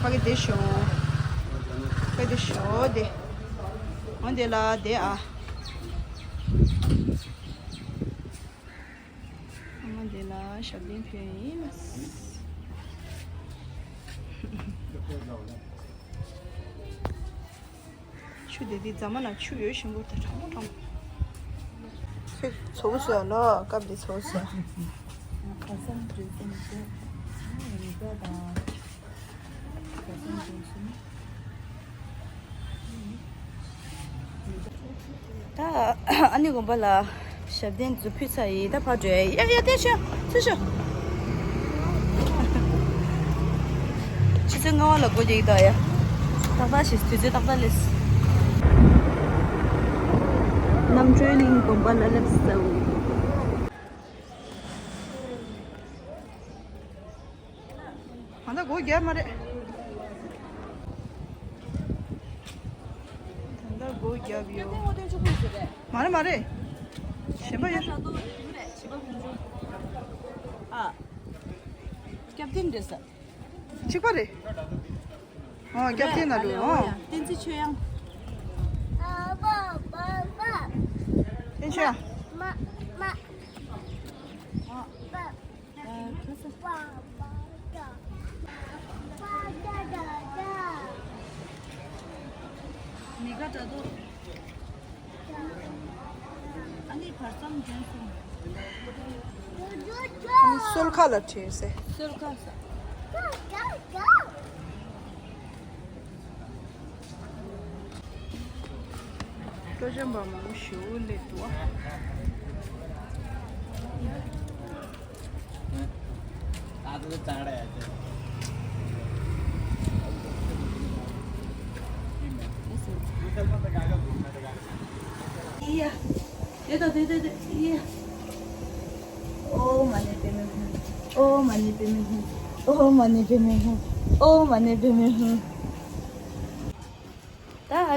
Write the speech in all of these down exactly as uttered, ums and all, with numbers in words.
ཕ་གི་དེ་ཤོ། ཕ་གི་དེ་ཤོ་དེ། འོན་དེ་ལ་དེ་ཨ། ཨ་མ་དེ་ལ་ཞབས་བརྟན་ཕེབས་ཡིན། ཆུ་དེ་དེ་རྫ་མ་ན་ཆུ་ཡོད་ཞིམ་པོ་དང་གྲང་མོ་གྲང་མོ། ཁྱོད་ཚོ་བོ་བཟོས་ལོ་སྐབས་དེ་ཚོ་བོ་བཟོས། ཁ་སང་བྲིས་ཙམ་བྱས། མི་དགའ་དང་། ཁ་སང་བྲིས་སོང་། ད་ཨ་ནི་དགོན་པ་ལ་ཞབས་བརྟན་མཛུབ་ཕུད་ཚར་ཡིན། ད་ཕར་འགྲོ་ཡ། ཡ་ཡ་བསྟན་ཤོག་ཚུར་ཤོག་ཆུ་ཚོད་ལྔ་བ་ལ་སྒོ་རྒྱག་གི་འདུག་ཡ། ཏག་ཏག་ཞིག་དུས་ཚོད་ཏག་ཏག་སླེབས། རྣམ་གྲོལ་གླིང་དགོན་པ་ལ་སླེབས་སོང་། ད་ལྟ་སྒོ་བརྒྱབ་མ་རེད། ད་ལྟ་སྒོ་བརྒྱབ་ཡོད། མ་རེད་མ་རེད། གཞན་པ་ཡོད། ཨ། སྐྱབས་རྟེན་འདྲ་ས། གཅིག་པ་རེད། ཨོ་སྐྱབས་རྟེན་ན་འགྲོ་ཨོ། བསྟན་འཛིན་ཆོས་དབྱངས། བསྟན་ཆོས་དབྱངས། མི་དགའ་དྲ་ཐོག་ཨ་ནི་བར་མཚམས་འཇོན་སོང་། ཨ་ནི་སོལ་ཁ་ལ་བྲིས་སེ། སོལ་ཁ་ས། སྤྲོ་འཆམ་པ་མང་པོ་ཞེ་པོ་སླེབས་འདུག་ཨ། ད་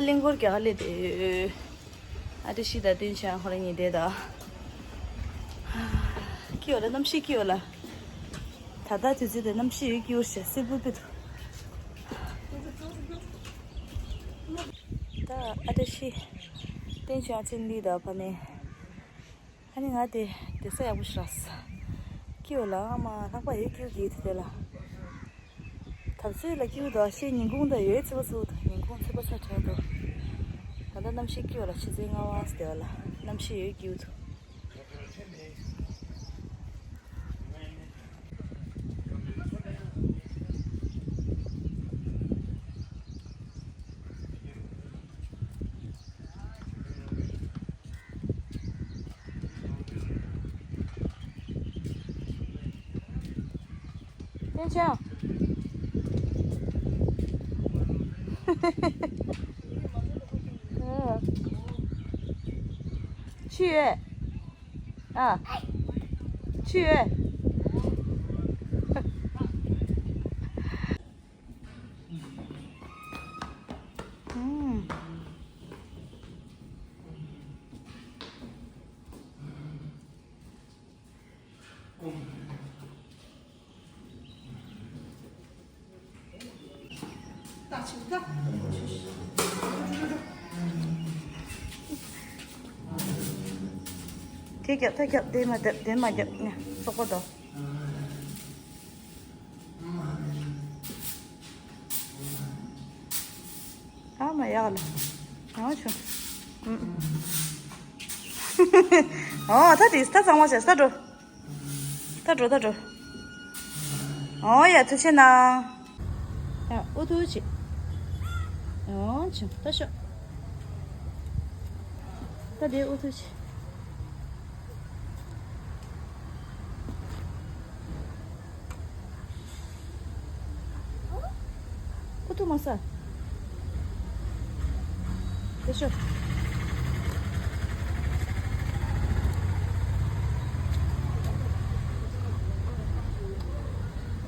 གླིང་སྐོར་རྒྱག་ག་སླེབས་ཏེ། ཨ་བཀྲ་ཤིས་དང་བསྟན་ཆོས་ཁོ་རང་གཉིས་བསྡད་ད། སྐྱིད་ཡོད་ལ་གནམ་གཤིས་སྐྱིད་ཡོད་ལ། ད་ལྟ་དུས་ཚོད་དེ་གནམ་གཤིས་ཡོད་སྐྱིད་པོ་ཞེ་སེར་པོ་དཔེ་འདུག་ད་ཨ་བཀྲ་ཤིས་བསྟན་ཆོས་ཚེ་འདི་དང་ཕ་ནས། ཨ་ནི་ང་དེ་དེ་ས་ཡག་པོ་ཞིག་རག་སོང་། སྐྱིད་པོ་ལ་ཨ་མ་ལྷགས་པ་ཡོད་སྐྱིད་པོ་གི་དེ་དེ་ལ། ད་ཚོད་ལ་སྐྱིད་པོ་འདུག་ཤེས། ཉིན་གུང་དང་ཡོད་ཚེ་བ་ཚུགས་འདུག་ཉིན་གུང་ཚེ་བ་ཚ་དྲན་འདུག་ད་ལྟ་གནམ་གཤིས་སྐྱིད་པོ་ལ་ཆུ་ཚོད་ལྔ་པ་ཙམ་དེ་བ་ལ་གནམ་གཤིས་ཡོད་སྐྱིད་པོ་འདུག་བསྟན་ཆོས། ཆུ་ཡོད། ཨ། ཆུ་ཡོད། ཨུམ། དེ་རྒྱབ་ད་རྒྱབ་དེ་མ་རྒྱབ་དེ་མ་རྒྱབ་ནས་སོག་པོ་དོ། ཨ་མ་ཡག་ལ། ཡང་བྱུང་། ཨུ། ཨོ་ད་དེ་ད་གཙང་མ་བྱས་ད་འགྲོ། ད་འགྲོ་ད་འགྲོ། ཨོ་ཡ་ཐུགས་ཆེ་གནང་། ཡ་ཨུ་ཐུགས་ཆེ། ཨོ་བྱུང་ད་ཤོག་ད་དེ་ཨུ་ཐུགས་ཆེ། ཨུ་ཐུག་མ་ས། དེ་ཤོ།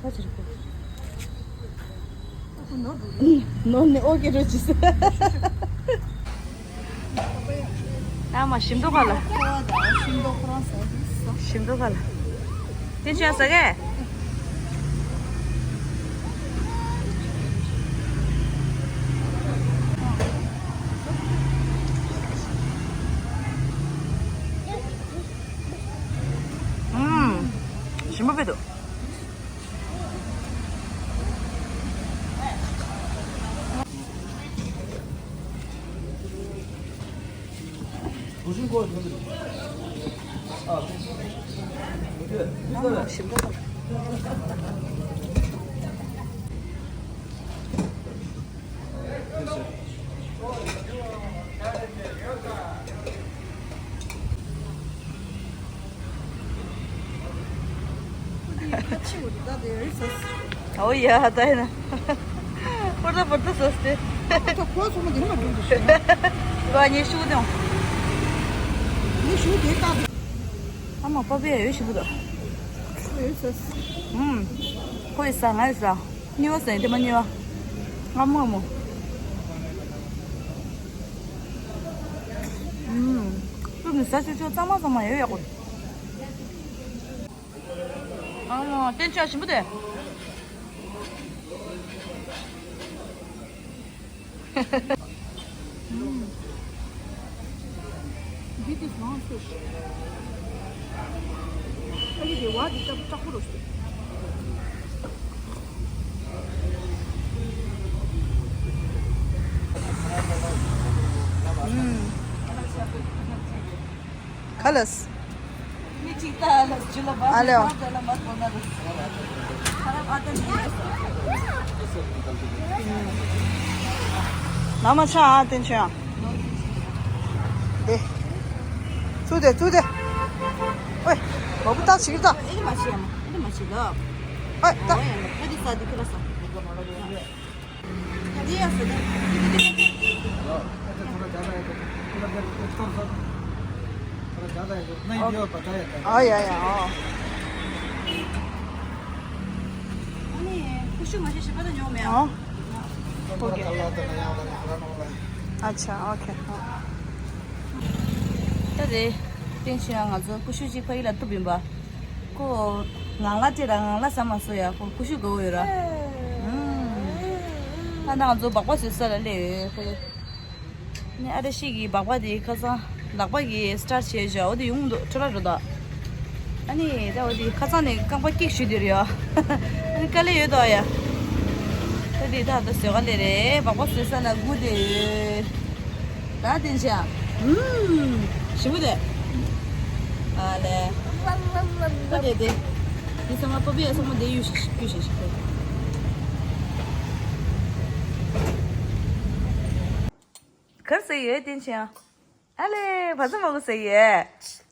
ཁ་ཅིག་རེད། ནོར་ནས་ཨོ་ཀེ་རོ་ཅི་ཟེར། ཨ་མ་ཞིམ་མདོག་ཁ་ལ། ཞིམ་མདོག་ཁ་ལ། དེ་ཅན་ཟ་གས། ཨོ་ཡ་ད་ཡིན་ན། པོར་ད་པོར་ད་ཟོས་ཏེ། ད་གོ་སོང་མ་དེ་མ་འགྲོ་འདུག་ཤོད་ན། ང་གཉིས་ཤུགས་དང་། ངས་ཤུགས་དེ་བཏང་། ཨ་མ་པ་པའི་ཡོད་ཞིག་པོ་འདུག་ཡོད་ཟོས། ཨུམ། ཁོ་ཡི་ས་ང་ཡི་ས། གཉིས་པ་ཟ་ཡིན་དེ་མ་གཉིས་པ། ང་མོ་མོ། ཨུམ། ཀུན་ནས་ཟ་ཆོག་ཆོག་གཙང་མ་གཙང་མ་ཡོད་ཡག་པོ། ཨ་མ་བསྟན་ཆགས་ཞིམ་པོ་དེ། འདི་དེ་ཟ་སོ་ཞིག་ཨ་ཡི་དེ་བ་དེ་ལྟ་བུ་དྲག་པོ་རོ་ཞིག་ཨུམ། ག་ལས། ཨ་ལེ། ལ་མ་ཆ་ཨ་བསྟན་ཆོས་ཨ། དེ། ཚུར་དེ་ཚུར་དེ། ཨོའི། མ་བུ་ཏག་ཅིག་ཏག་ཨེ་མ་ཤེས་ཡ་མ་ཨེ་མ་ཤེས་ལབ། ཨོའི་ཏག་ཨོའི་ཡ་མ་ཨེ་དེ་ས་དེ་ཁི་ལ་ས། ཨ་ཡ་ཡ། ཨ་ནི་ཀུ་ཤུ་མ་ཤེས་ཤེས་པ་ད་ཉོ་མེད་ཨ། ཨོ་ཁེ། ཨ་ཆ་ཨོ་ཁེ། ད་རེད། བསྟན་ཆོས་ང་ཚོ་ཀུ་ཤུ་གཅིག་ཕ་གི་ལ་གཏུབ་ཡིན་པ། ཁོ་ངང་ལ་སྤྲད་ར་ངང་ལ་ཟ་མ་སོ་ཡ། ཁོ་ཀུ་ཤུ་དགའ་བོ་ཡོད་ར། ཨ་ན་ང་ཚོ་སྦག་སྦག་བཟོས་ས་ལ་སླེབས་ཡོད་ཁོ། ནི་ཨ་ར་ཤི་གི་སྦག་སྦག་དེ་ཁ་སང་ལག་པ་གི་སི་ཊར་བྱས་བཞག་འོ་དེ་ཡོང་འདུག་འཕྲོ་ར་འགྲོ་ད། ཨ་ནི་ད་འོ་དེ་ཁ་སང་ནས་རྐང་པ་ཀིག་ཞུ་དེ་རེད་ཡ། ཨ་ནི་དཀའ་ལས་ཡོད་དོ་ཡ། ད་དེ་ད་ད་བཟོས་ག་ལས་རེད། སྦག་སྦག་བཟོས་ས་ལ་སྒུག་བསྡད་ཡོད། ད་དེ་བྱ། ཨུམ། ཞིམ་པོ་དེ། ཨ་ལེ། ད་དེ་དེ། དེ་ཚང་མ་པ་པི་ཡ་ཚང་མ་དེ་གཡུག་ཞིག་གཡུག་ཞིག་ཞིག་དེ། གར་ཟེར་ཡོད་བསྟན་ཆེན། ཨ་ལེ་བ་ཚ་མ་གོ་ཟེར་ཡོད།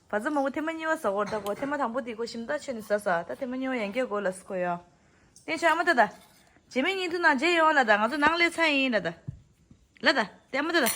བ་ཚ་མ་གོ་ཐེངས་མ་གཉིས་པ་ཟ་གོ་ད་གོ་ཐེངས་མ་དང་པོ་དེ་གོ་ཞིམ་ད་ཆོད་ནས་ཟ་ཟ་ད་ཐེངས་མ་གཉིས་པ་ཡང་བསྐྱར་གོ་ལ་ཟ་གོ་ཡོད། བསྟན་ཆེན་ཨ་མ་ད་ད། རྗེས་མའི་བརྙན་ཐུང་ནང་མཇལ་ཡོང་ལ་ད། ང་ཚོ་ནང་སླེབས་ཚར་ཡིན་ལ་ད། ལ་ད་བསྟན་ཨ་མ་ད་ད།